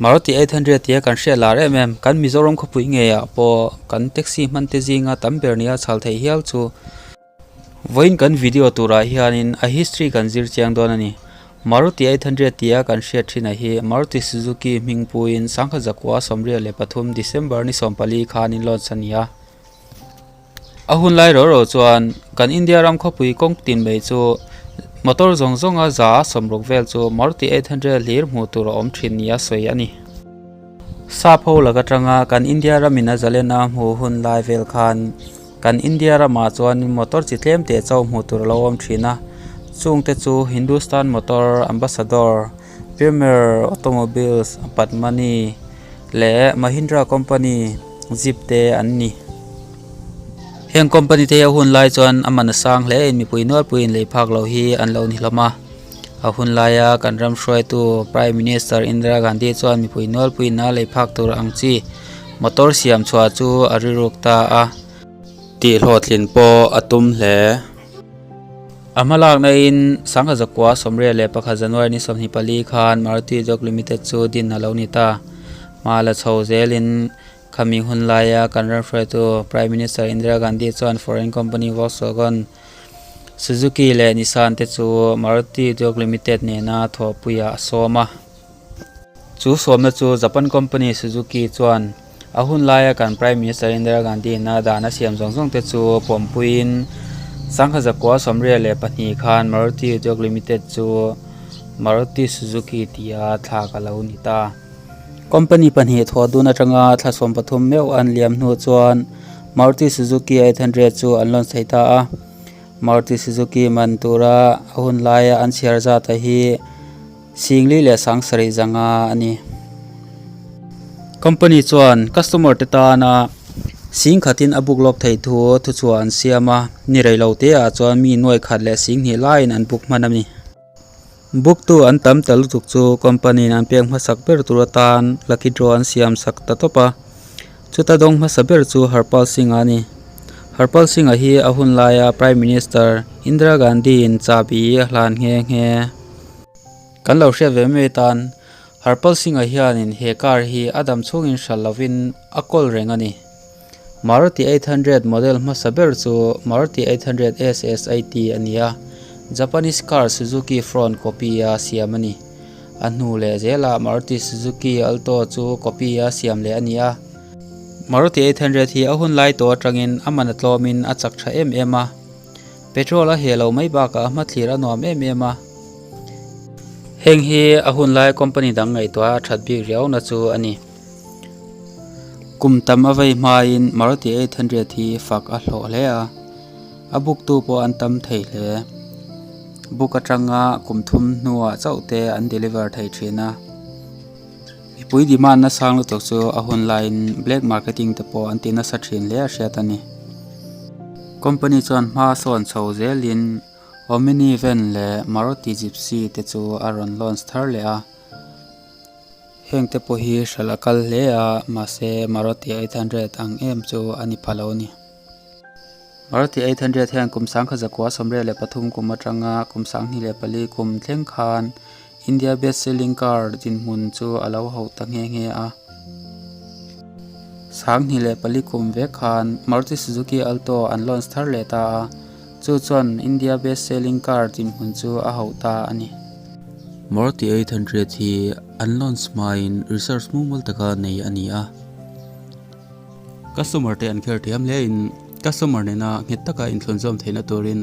Maruti 800 tia kan hriat lar em em kan Mizoram khawpui ngeiah pawh kan taxi hman te zinga tam ber nia chhal theih hial chu vawiin kan video turah hianin a history kan zir chiang dawn a ni. Maruti 800 tia kan hriat thinah hi Maruti Suzuki hming puiin sangkhat zakua 83 December ni 14 khanin launch a ni a. A hun lai ro ro chuan kan India ram khawpui kawng tin mai chu motor zawng zawnga 160 vel chu Maruti 800 hlir hmuh tur a awm thin nia sawi a ni. Sap ho lak atanga kan India ramin a zalen a hmuh hun lai vel khan kan India ramah chuan motor chi tlem teh chauh hmuh tur a lo awm thin a, chungte chu Hindustan Motor, Ambassador, Premier Automobiles, Padmani leh Mahindra Company Jeep te an ni. Heng company te hi a hun lai chuan a man a sang hle in mipui nualpui in lei phak loh hi an lo ni hlawm a, a hun laia kan ram hruaitu Prime Minister Indira Gandhi chuan mipui nualpui in a lei phak tur ang chi motor siam chhuah chu a riruk ta a, tih hlawhtlin pawh a tum hle. A hma lakna in sangha zakua 91 January ni 24 khan Maruti Udyog Limited chu din a lo ni ta. Hma la chho zelin Khami hun laia kan ram hruaitu Prime Minister Indira Gandhi chuan foreign company Volkswagen, Suzuki leh Nissan te chu Maruti Udyog Limited nena thawhpuiah a sawm a. Chu sawmna chu Japan company Suzuki chuan a hun laia kan Prime Minister Indira Gandhi ina dan a siam zawng zawng te chu pawmpuiin 1982 khan Maruti Udyog Limited chu Maruti Suzuki tia thlak a lo ni ta. Company pahnih thawh dun atanga thla 13 meuh an liam hnu chuan Maruti Suzuki 800 chu an launch thei ta a. Maruti Suzuki man tura a hun laia an chhiar zat a hi singli leh sang sarih zanga a ni. Company chuan customer te tana sing khatin a book lawk theih thu thuchhuah an siam a, ni rei lo te ah chuan mi nuai khat leh sing hnih laiin an book hman a ni. Book tu an tam ta lutuk chu company in an pek hmasak ber tur atan lucky draw an siam sak ta tawp a, chuta dawng hmasa ber chu Harpal Singh a ni. Harpal Singh a hi a hun laia Prime Minister Indira Gandhi in chahbi a hlan nghe nghe. Kan lo hriat ve mai tan Harpal Singh a hianin he car hi a dam chhungin hral lovin a kawl reng a ni. Maruti 800 model hmasa ber chu Maruti 800 SSIT a ni a, Japanese car Suzuki Front copy a siam a ni. A hnu leh zelah Maruti Suzuki Alto chu copy a siam leh a ni a. Maruti 800 hi a hun lai tawh atangin a man a tlawmin a chak tha em em a, petrol a heh lo mai bakah a hmathlir a nuam em em a. Heng hi a hun lai company dang ngaihtuah a that bik riauna chu a ni. Kum tam a vei hmain Maruti 800 hi fak a hlawh hle a, a book tu pawh an tam thei hle. Book atanga kum thum hnuah chauh te an deliver thei thin a. Mipui demand na sang lutuk chu a hun laiin black marketing te pawh an ti nasa thin hle a hriat a ni. Company chuan hma sawn chho zelin Omni van leh Maruti Gypsy te chu a rawn launch thar leh a. Heng te pawh hi hralh a kal hle a mahse Maruti 800 ang em chu a ni pha lo a ni. Maruti 800 hian kum sangkhat zakua 93 kum atanga kum 24 kum thleng khan India best selling car dinhmun chu a lo hauh ta nghe nghe a. 24 kum vek khan Maruti Suzuki Alto an launch thar leh ta a, chu chuan India best selling car dinhmun chu a hauh ta a ni. Maruti 800 hi an launch hmain research mumal taka nei a ni a. Customer te an kher thiam hle in customer nena nghet taka inthlunzawm theihna turin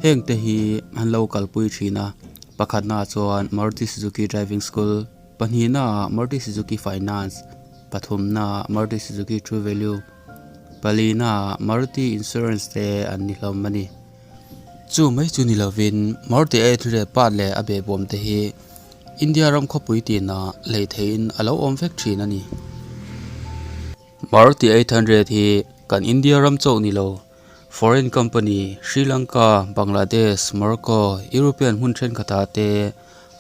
heng te hi an lo kalpui thin a. Pakhatna ah chuan Maruti Suzuki Driving School, pahnihna ah Maruti Suzuki Finance, pathumna ah Maruti Suzuki True Value, palina ah Maruti Insurance te an ni hlawm a ni. Chu mai chu ni lovin Maruti 800 part leh a behbawm te hi India ram khawpui tinah lei theihin a lo awm vek thin a ni. Maruti 800 hi kan India ram chauh ni lo, foreign company Sri Lanka, Bangladesh, Morocco, European hmun thenkhatah te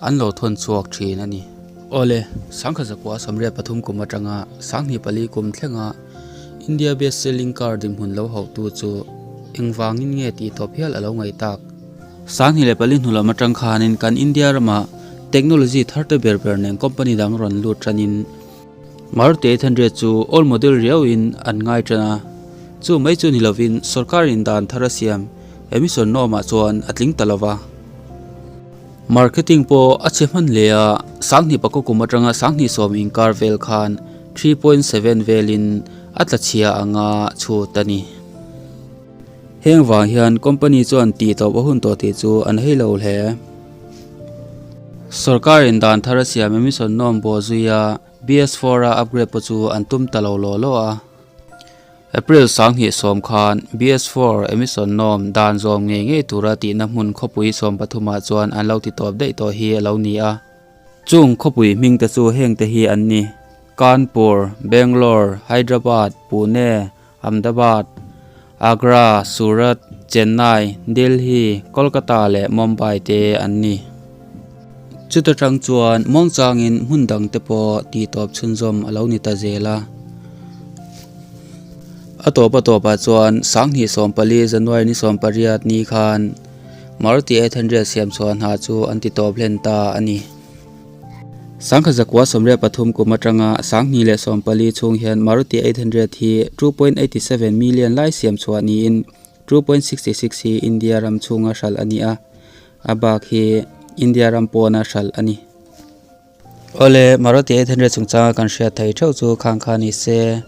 an lo thawn chhuak thin a ni. Awle, sangkhat zakua 83 kum atanga 24 kum thlenga India best selling car dinhmun lo hauhtu chu engvangin nge tih tawp hial a lo ngaih tak. 24 hnu lam atang khanin kan India ramah Technology thar te ber ber nen company dang rawn lut tanin Maruti 800 chu old model riauin an ngai tan a, chu mai chu ni lovin sorkarin dan thar a siam emission norm ah chuan a tling ta lova. Marketing pawh a chhe hman hle a, sanghnih pakua kum atanga sanghnih sawm inkar vel khan 3.7 velin a tla chhia anga chhut a ni. Heng vang hian company chuan tih tawp a hun tawh tih chu an hei lo hle. Sorkarin dan thar a siam emission norm bawh zuia BS4 a upgrade pawh chu an tum ta lo law law a. April 20 khan BS4 emission norm dan zawm ngei ngei tura tihna hmun khawpui 13 ah chuan an lo ti tawp daih tawh hi a lo ni a. Chung khawpui hming te chu heng te hi an ni, Kanpur, Bangalore, Hyderabad, Pune, Ahmedabad, Agra, Surat, Chennai, Delhi, Kolkata leh Mumbai te an ni. Chuta tang chuan muangchangin hmun dang te pawh tihtawp chhunzawm a lo ni ta zel a. A tawp a tawpah chuan sanghnih 14 January ni 18 ni khan Maruti 800 siamchhuah hna chu an titawp hlen ta a ni. Sangkhat zakua 13 kum atanga 20 leh 14 chhung hian Maruti 800 hi 2.87 million lai siam chhuah niin 2.66 hi India ram chhunga hralh a ni a, a bak hi India ram pawna hralh a ni. Awle, Maruti 800 chungchanga kan hriat thei theuh chu khang kha ni se.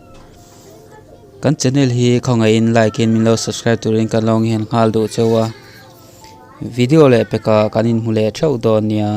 Kan channel hi khawngaihin like in min lo subscribe turin kan lo ngen nghal duh cheu a. Video leh pekah kan inhmu leh theuh dawn nia.